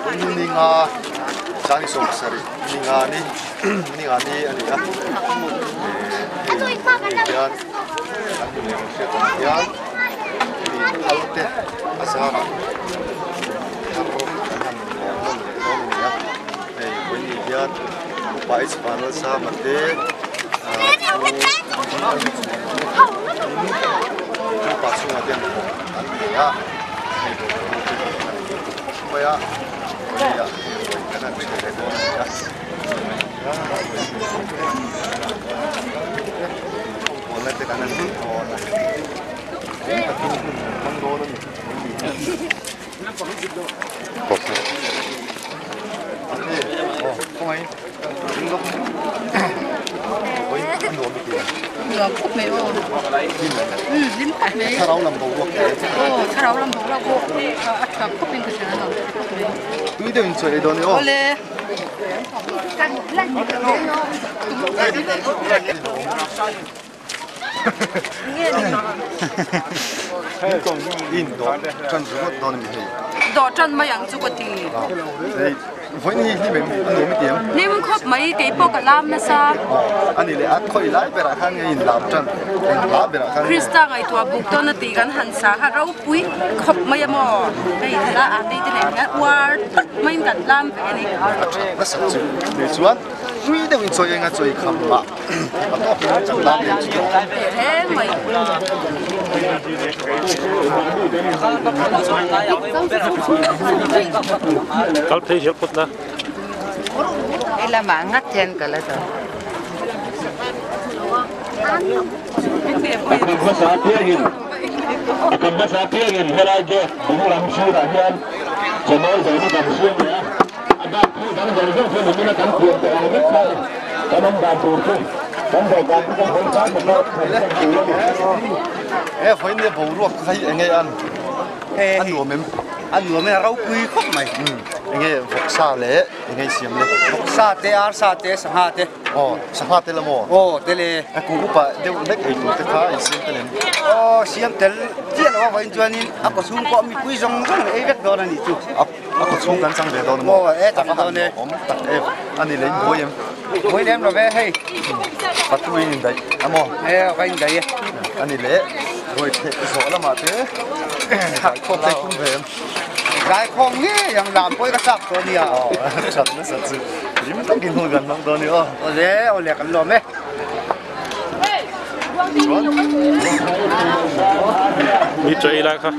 Ni nga Sangni 70 ni nga ni ni nga ni a ni a hei hian an hmu leh ang hriat ang hian mi phal te a zarah thar an han lawm nawn leh dawn a ni a hei vawiin hian upa h vanlalsama te thu upa chhungah te an thawk an pe a hei mai a hei kan han ṭhian leh dawn a ni a rawngbawlna te kan han hmang dawn a eng takin hun kan hmang dawn a ni Nuam khawp mai aw. Umm hlim khawp mai. Thlarau lam boruak te. Aw thlarau lam boruak pawh a tha khawp in ka hria a nuam khawp mai. Tui deuh in chawi ei dawn i aw. Awle. In dawh tan ringawt dawn a ni hei. Dawh tan mai ang chu ka ti. Vawiin hi hlim em a nuam i ti em? Hlim khawp mai kei pawh ka lam nasa. A ni leh a khawi lai berah khan nge in lam tan eng hla berah khan nge? Krista ngaihtuah buk tawn a tih kan han sa kha ropui khawp mai a maw? Hei hla a tei te nen hian uar tak maiin kan lam ve a ni. A tha nasa chu ni chuan tui deuh in chawi eng a chawi kham mah a tawk in kan lam leh chu tawh. Reng mai. Kal phei hial phawt na. Hei lamah ngat hian ka la dawn. A kan hmasa apiangin a kan hmasa apiangin helai gate ding lam sirah hian chawmawi zawhna kan siam leh a, a bak thil dang zawng zawng chu nimin a kan thiam tawh ang vek kha kan awm dan tur chu kan dawhkan chu kan hawi zai taka thlan tur a ni. He vawiin nia boruak kha hi enge an a nuam em? A nuam e, a ropui khawp mai. Enge vawksa leh enge i siam le? Vawksa te, arsa te, sangha te. Aw, sangha te la maw? Aw, te le. A kum upa deuh hlek ei tur te kha i siam tel em? Aw, siam tel chiah lo a vawiin chuanin a kawchhung pawh mipui zawng zawng ei vek dawn a nih chu. A kawchhung kan chang ve dawn a maw? Aw, e chang dawn e. Awm tak em? A ni leh in buai em? Buai lem lo ve hei. Patu in indaih a maw? E, ka indaih e. A ni leh ruai theh zawh lamah te zaikhawm te tum ve em? Zaikhawm ngei ang lam pawh i ka chak tawh a nia. Aw, that nasa chu rim takin hun kan hmang dawn i aw. Awle, awle kan lawm e. Mi chaw ei lai kha.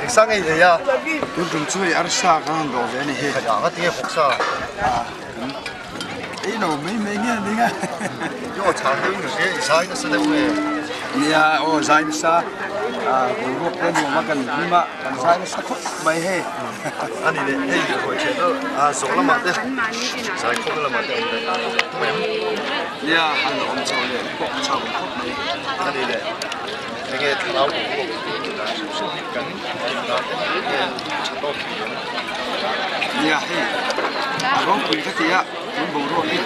Engsa ngei nei a? Tun tum chu hei arsa kha han rawh ve a ni hi. Hei ang a tinge vawksa? Ei lo mai mai nge a ning a. I aw chhang deuhin ka hria i zai nasa deuh nge? Nia aw zai nasa boruak te nuam a kan hlim a kan zai nasa khawp mai hei. A ni leh hei ruai ṭhian deuh a zawh lamah te zai khawpna lamah te awm leh tum em? Nia han awm chho leh pawh chho khawp mai. A ni leh. Enge thlarau boruak tih dan hrim hrim hi kan hlim dan te nge tha tawk thei em? Nia hei a ropui ka ti a, tun boruak hi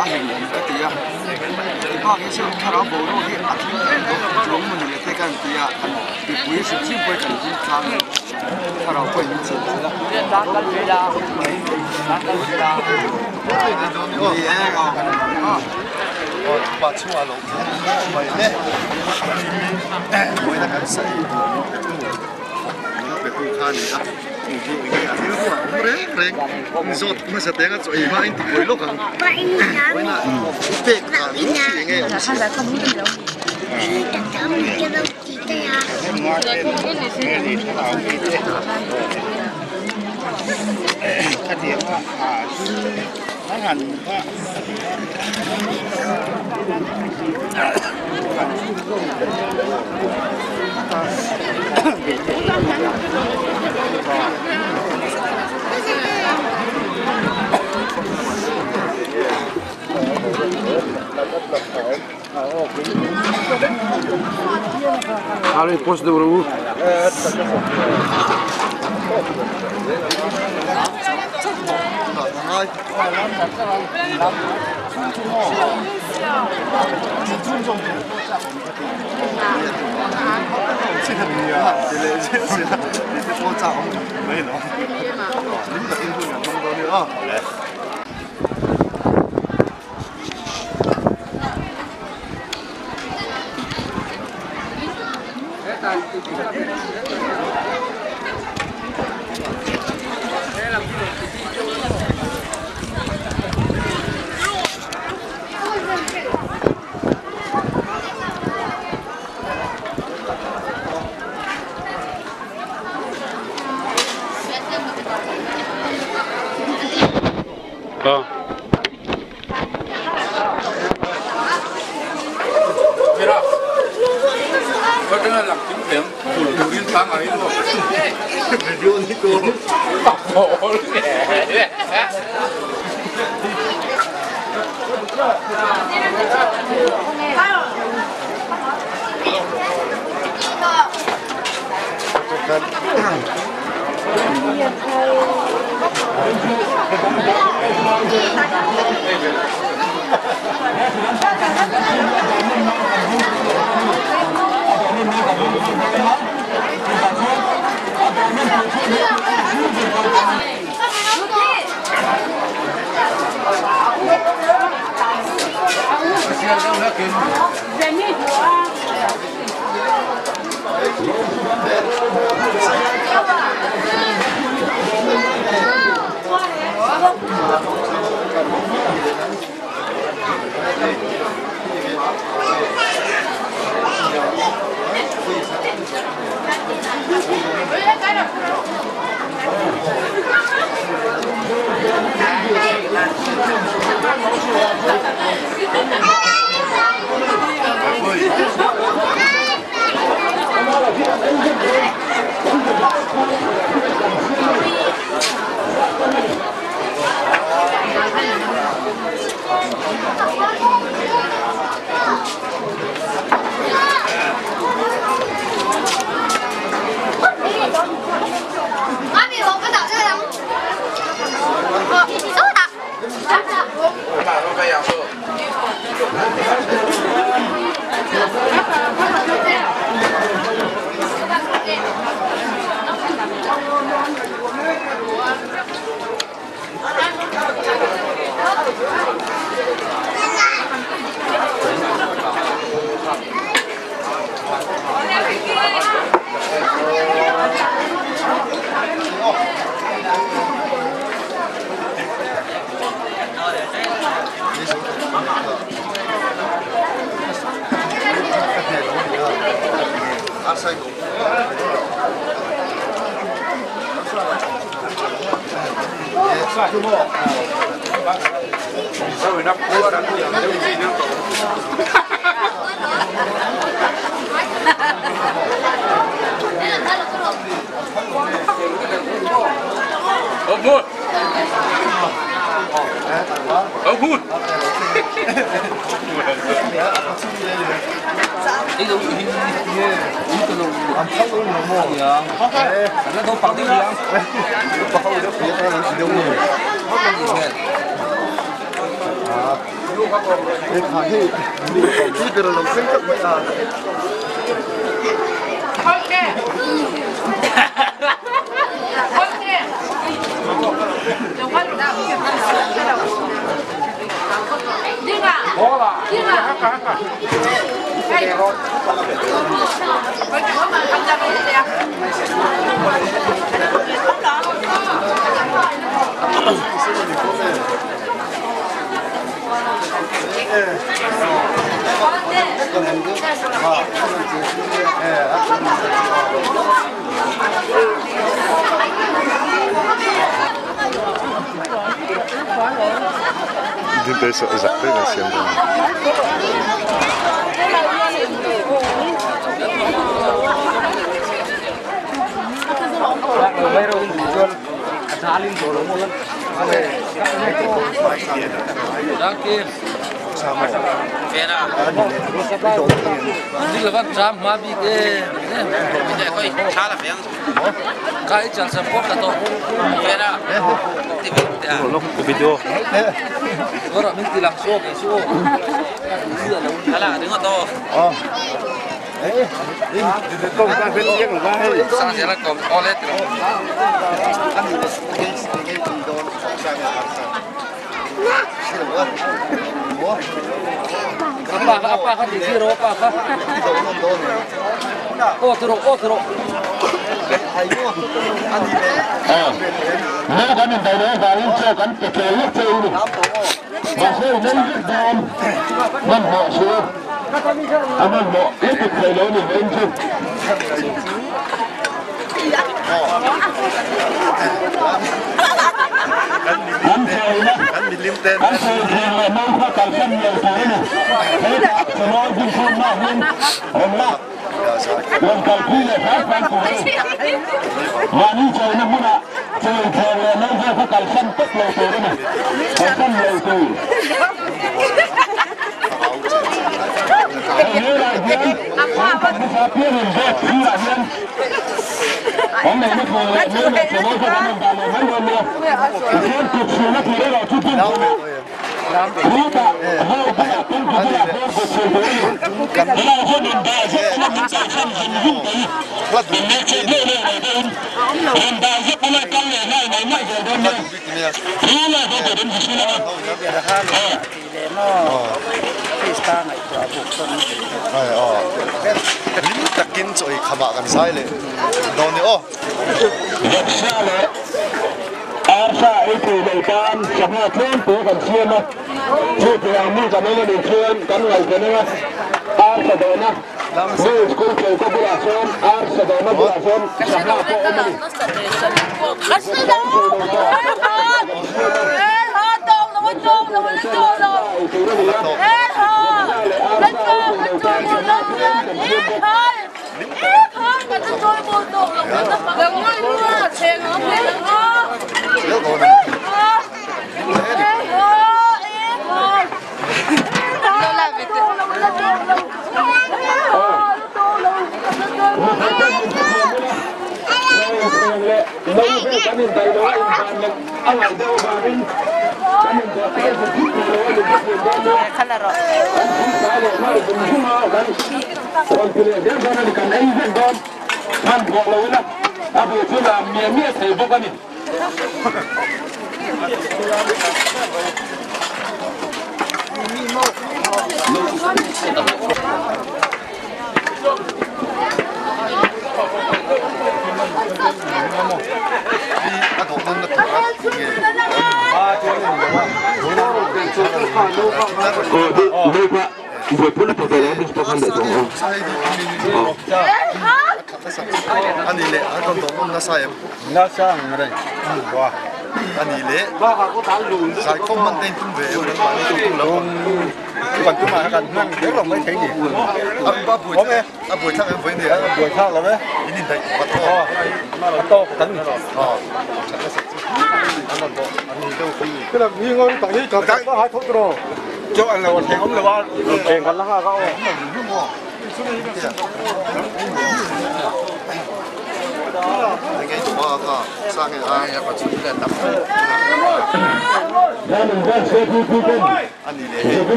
a hlimawm ka ti a, hei bak hi chuan thlarau boruak hi a thleng em bawk chuang maw ni le te kan ti a, kan mipui hrim hrim pawh hi kan hlim tlang a, thlarau pawhin min chhilh thei a, ropui khawp mai. Ni e aw. Pa chungah lo mai le mawina kan saih min petu min petu kha a ni a hei hi enge a rilru ah awm reng reng zawt hmasa teng a chaw ei hma a inti buai lawk ang mawina pek dan ringawt hi enge awm si Ari post deuh rawh u.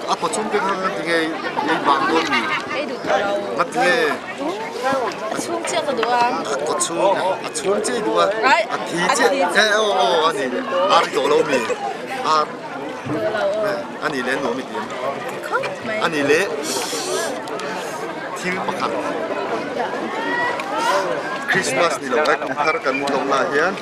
A kaw chhung te kha tinge ei bang dawn ni nga tinge a chhung chiah ka duh a a kaw chhung a chhung chiah i duh a a thi chiah e aw aw a ni leh ar i tawh lo mi ar a ni leh nuam i ti em a ni leh thil pakhat Christmas ni lo lai kum thar kan tlawh lah hian.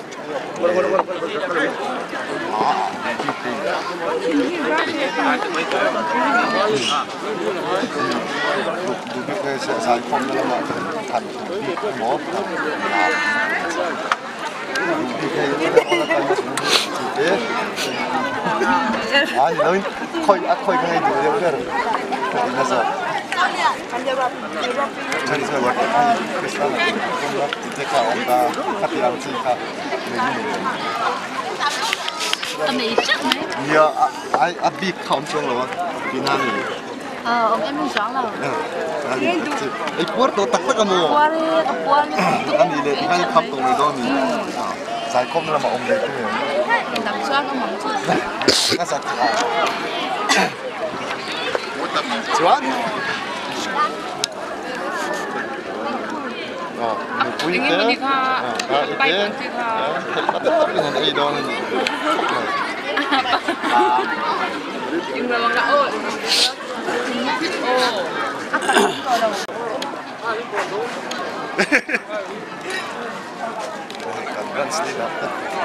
A nei teuh mai. Nia a a bik kha awm chuang lo a tina ni. Awm em em chuang lo. Ei puar tawh tak tak a maw? Puar e ka puar lutuk. A nih leh tikhan i kham tawh mai dawn ni. Zaikhawm lamah awm ve thung em? Dam chuan awm ang chu. Ka zat a. Chuan. Nupui te a te theih tak in an ei dawn a ni. Kan dance ni dah kan dance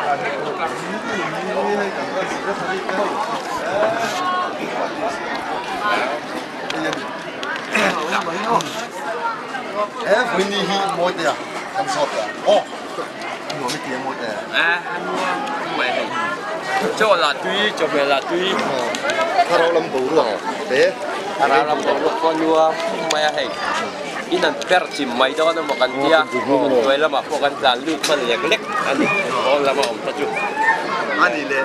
He Winnie hi mawi te a kan zawt a aw nuam i ti a mawi te a nuam mai hei chaw lah tui chawhmeh lah tui thlarau lam boruak te thlarau lam boruak pawh nuam mai a hei in an per chim mai dawn emaw kan tia hnuai lamah pawh kan tlan lut hman lek lek a ni pawn lama awm ta chu a ni le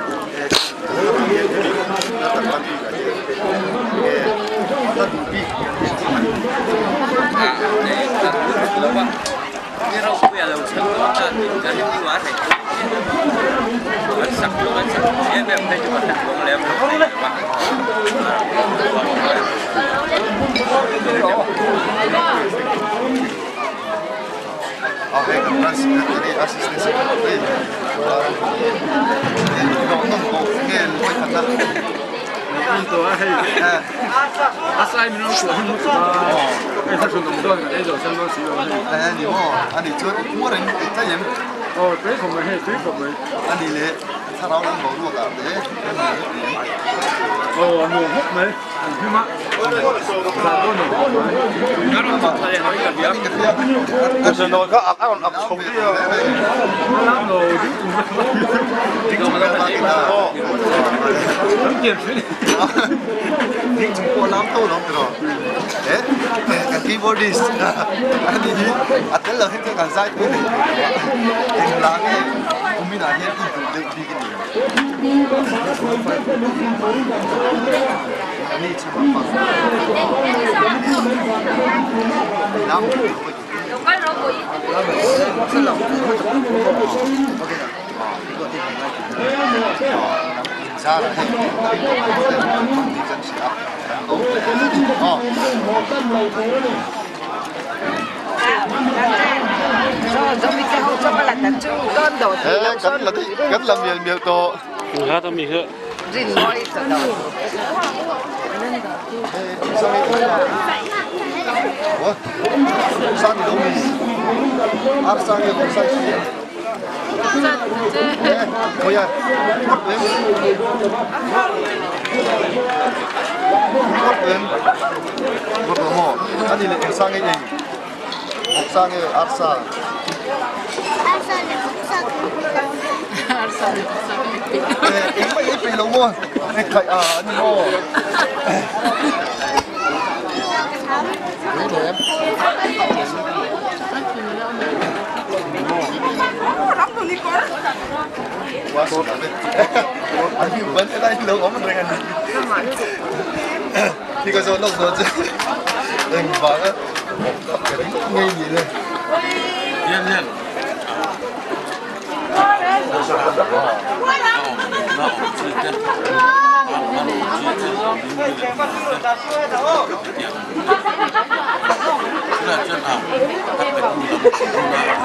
Tunah chuan a a petu lam bula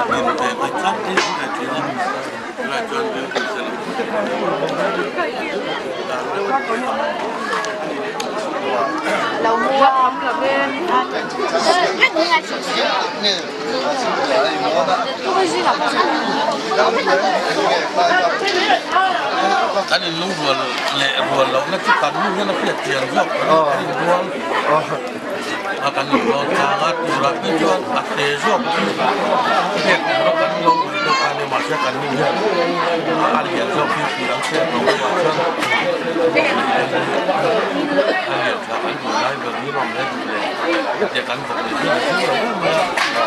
a din ve ngai tlangpui an ve thin a, tunah chuan building te lo dan deuh a ni a. Kan inlungrual leh rual lohna chu kan nu hian a hriat chian zawk kan inrual a kan inrual tlang a turah phei chuan a te zawk chu pek tura kan lo ui deuh a ni mahse kan nu hian a lian zawk hi tih ang hriat loh avang chuan a lian thla kan duh lai ber hi rawng he duh leh hetiang kan vawk leh hi a zing lo em mai a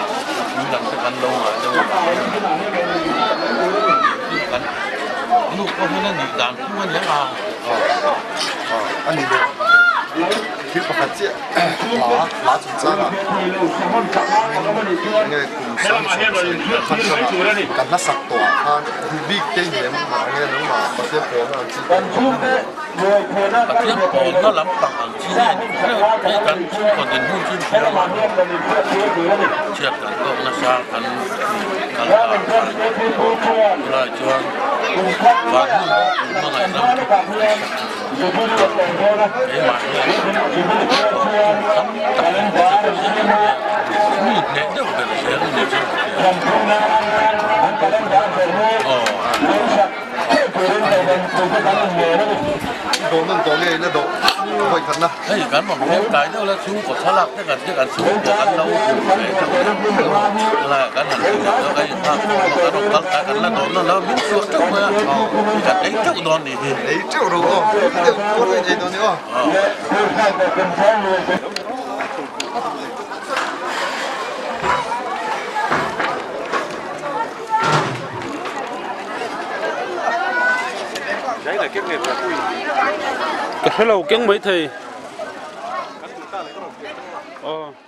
tui lam te kan lo ngah deuh avangin kan nu pawh hian a nih dan phung a nia a. A ni leh thil pakhat chiah hla hla chungchang ah enge kum sang sawm sarih leh pakhat khan kan hlasak tawh ah khan duh bik te in lem enge nangmah Pathian pawlna ang chi te in lem. Pathian pawlna lampang ang chi hi a ni reuh hei kan chhungkaw dinhmun chu inhria a chhiat kan tawk nasa kan kal dan khan tunah chuan van hmun hmangaih ram thupui kan sak keimah hian thawhtu tam tak in ka che zel a nia mi hneh deuh ber zel a ni chu ka hria. Aw. Hei kan rawn pheng tlai deuh la chhungkaw thlalak te kan kan chhungkaw kan lo hmu ve deuh la kan han hmu deuh kan inhak khawm a kan rawn kal tlai kan la dawn dawn lo min chhuah teuh mai a kan ei teuh dawn nih hi. Ei teuh ro aw deuh kuar a ei dawn ni aw. Ka hrelo keng mai thei. Aw.